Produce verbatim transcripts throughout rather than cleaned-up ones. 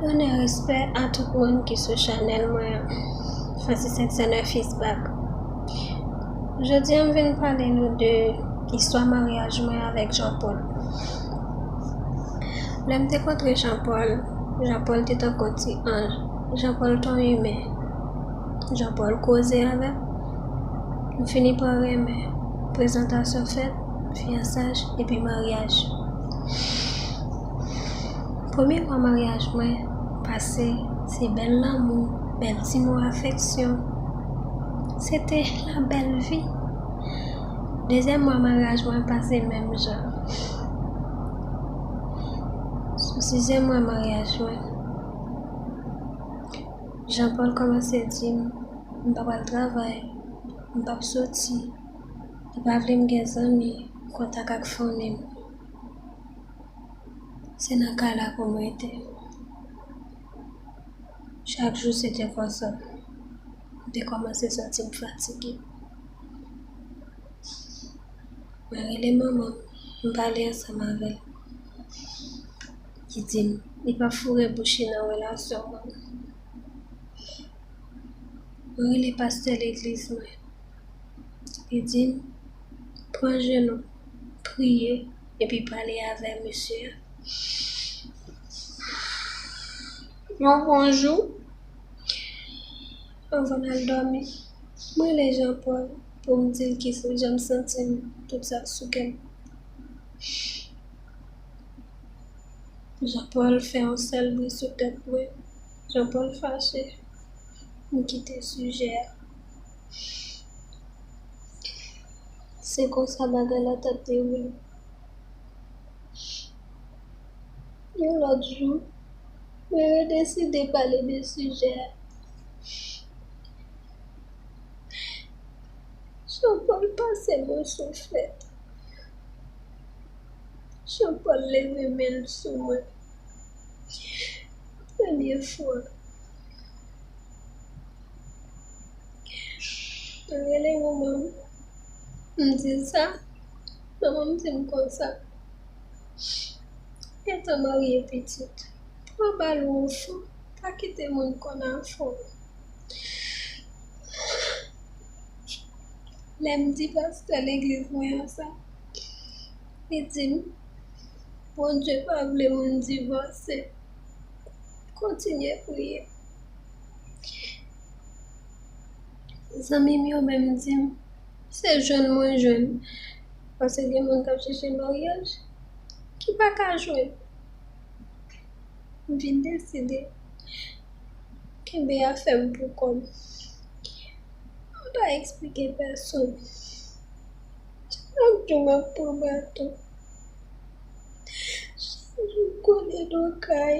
Onè, respè a tout moun ki sou chanèl mwen an. Francis Sèksè Nèf is back. Jodi a, m vin pale nou de istwa maryaj mwen avèk Jean Paul. Lè m te kontre Jean Paul, Jean Paul te tankou ti anj. Jean Paul t on imen. Jean Paul koze avè m. M fini pa renmen. Prezantasyon fèt, fiyansaj, epi maryaj. Premye mwa maryaj mwen pase, se bèl lanmou, bèl ti mo afeksyon. Se te la bèl vi. Dezyèm mwa maryaj mwen pase menm jan. Sou sizyèm mwa maryaj mwen, Jean Paul kòmanse di m, m pa pral travay, m p ap soti, li pa vle m gen zanmi, kontak ak fanmi m. Se nan kay la pou m rete. Chak jou se te konsa. M te kòmanse santi m fatige. Mwen rele manman m, m pale ansanm avè l. Li di m, li pa foure bouch li nan relasyon mwen. Mwen rele pastè legliz mwen. Li di m, pran jenou, priye, epi pale avè mesye a. Yon bon jou, anvan m al dòmi, mwen rele Jean Paul pou m di l kisa jan m santi m, tout sa k sou kè m. Jean Paul fè yon sèl bri sou tèt mwen. Jean Paul fache. M kite sijè a. Se konsa bagay la t ap dewoule. Yon lòt jou, mwen redeside pale de sijè a. Jean Paul pase mwen souflèt. Jean Paul leve men l sou mwen. Premye fwa. Mwen rele manman m. M di l sa. Manman m di m konsa. Gentan marye pitit. Pran bal ou anfan. Pa kite moun konn afè w. Lè m di pastè legliz mwen an sa, li di m, Bondye pa vle moun divòse. Kontinye priye. Zanmi m yo menm di m, se jwenn mwen jwenn. Paske gen moun k ap chèche maryaj, ki pa ka jwenn. M vin deside kenbe afè m pou kò m. M pa eksplike pèsonn. Chak jou m ap pran baton. Chak jou m konnen nan kay.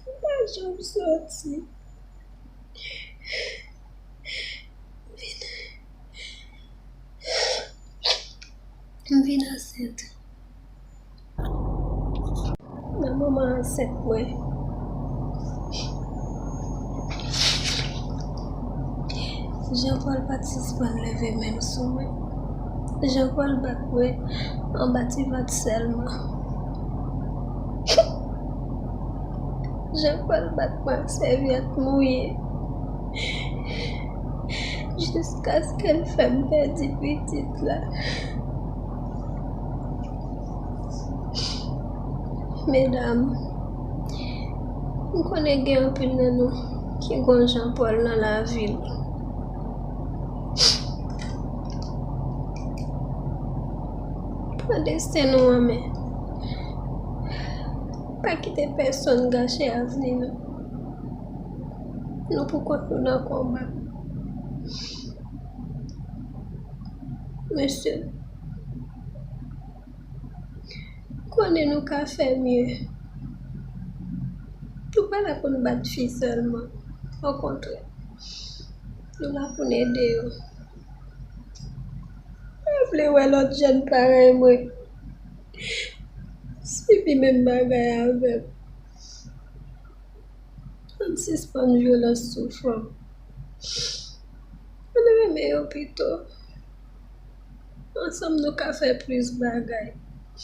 M pa janm soti. M vin, m vin ansent. Nan moman ansent mwen, Jean Paul pa t sispann leve men l sou mwen. Jean Paul bat mwen anba ti vant sèlman. Jean Paul bat mwen ak sèvyèt mouye jiskaske l fè m pèdi pitit la. Medam, m konnen gen anpil nan nou ki gon Jean Paul nan lavi l. Pran desten nou an men. Pa kite pèsonn gache avni nou. Nou pou kont nou nan konba. Mesye, konnen nou ka fè mye. Nou pa la pou n bat fi sèlman. Okontrè, nou la pou n ede yo. M pa vle wè lòt jèn parèy mwen sibi menm bagay avè m. Ann sispann vyolans sou fanm. Ann renmen yo pito. Ansanm nou ka fè plis bagay.